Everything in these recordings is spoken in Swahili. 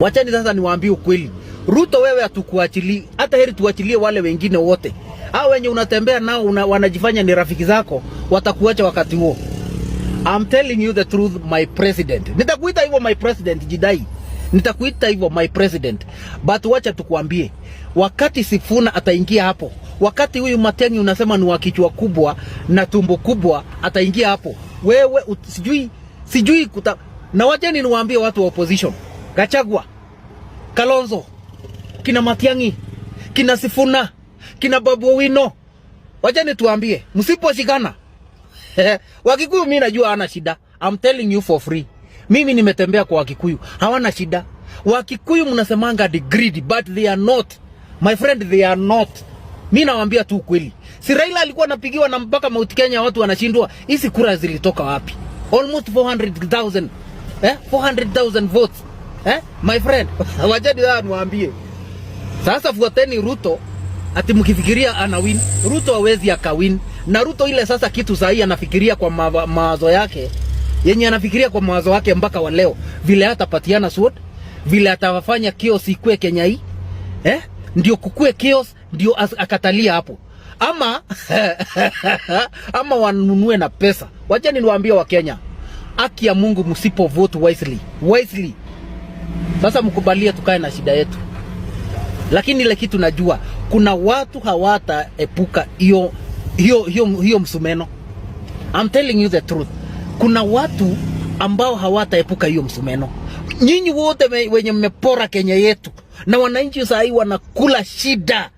Wachani sasa niwaambie ukweli. Ruto, wewe hatukuachili, hata heri tuachilie wale wengine wote. Hao wenye unatembea nao wanajifanya ni rafiki zako, watakuacha wakati huo. I'm telling you the truth, my president. Nitakuita hivyo, my president, jidai. Nitakuita hivyo, my president. But wacha tukuambie, wakati Sifuna ataingia hapo, wakati huyu Matiang'i unasema ni wa kichwa kubwa na tumbo kubwa ataingia hapo, wewe sijui na wacheni niwaambie watu wa opposition, Gachagua, Kalonzo, kina Matiang'i, kina Sifuna, kina Babu Owino, wacheni tuambie, msiposhikana. Wakikuyu mi najua hana shida. I'm telling you for free. Mimi nimetembea kwa Wakikuyu, hawana shida. Wakikuyu mnasemanga the greedy, but they are not. My friend, they are not. Mi nawaambia tu ukweli. Si Raila alikuwa anapigiwa na mpaka Mount Kenya watu wanashindwa hizi kura zilitoka wapi? Almost 400,000. Eh? 400,000 votes. Eh? My friend, wacheni sasa niwaambie. Sasa fuateni Ruto ati mkifikiria ana win. Ruto hawezi akawin. Na Ruto ile sasa kitu sahihi anafikiria kwa mawazo yake, yenye anafikiria kwa mawazo yake mpaka wa leo, vile atapatiana sword, vile atawafanya chaos ikue Kenya hii, eh? Ndio kukue chaos, ndio akatalia hapo ama wanunue na pesa. Wacha niwaambie wa Kenya, haki ya Mungu, msipo vote wisely wisely, sasa mkubalie tukae na shida yetu, lakini ile kitu najua kuna watu hawataepuka hiyo hiyo hiyo hiyo msumeno. I'm telling you the truth. Kuna watu ambao hawataepuka hiyo msumeno. Nyinyi wote wenye mmepora Kenya yetu na wananchi saa hii wanakula shida.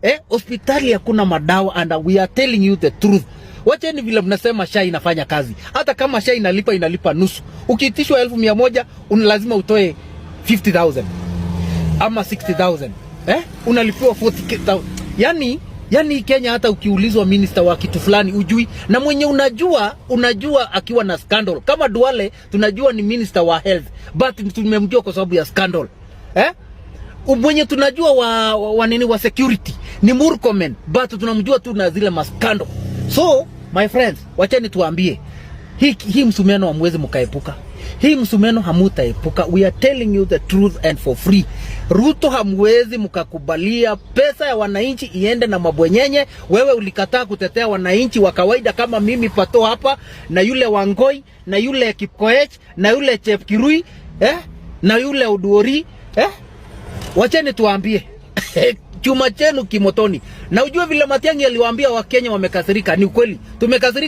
Eh, hospitali hakuna madawa and we are telling you the truth. Wacheni vile mnasema SHA inafanya kazi. Hata kama SHA inalipa, inalipa nusu. Ukiitishwa 100,000, una lazima utoe 50,000 ama 60,000, eh? Unalipiwa 40,000. Yani Kenya hata ukiulizwa minister wa kitu fulani ujui, na mwenye unajua akiwa na scandal kama Duale, tunajua ni minister wa health, but tumemjua kwa sababu ya scandal, eh? Mwenye tunajua wa nini, wa security ni Murkomen, but tunamjua tu na zile mascandal. So my friends, wacheni tuambie hii msumeno hamwezi mkaepuka. Hii msumeno hamutaepuka. We are telling you the truth and for free. Ruto, hamwezi mkakubalia pesa ya wananchi iende na mabwenyenye. Wewe ulikataa kutetea wananchi wa kawaida kama mimi Pato hapa na yule Wangoi na yule Kipkoech na yule Chepkirui, eh? Na yule Oduori, eh? Wacheni tuambie, chuma chenu kimotoni. Na ujue vile Matiang'i aliwaambia Wakenya wamekasirika, ni ukweli tumekasirika.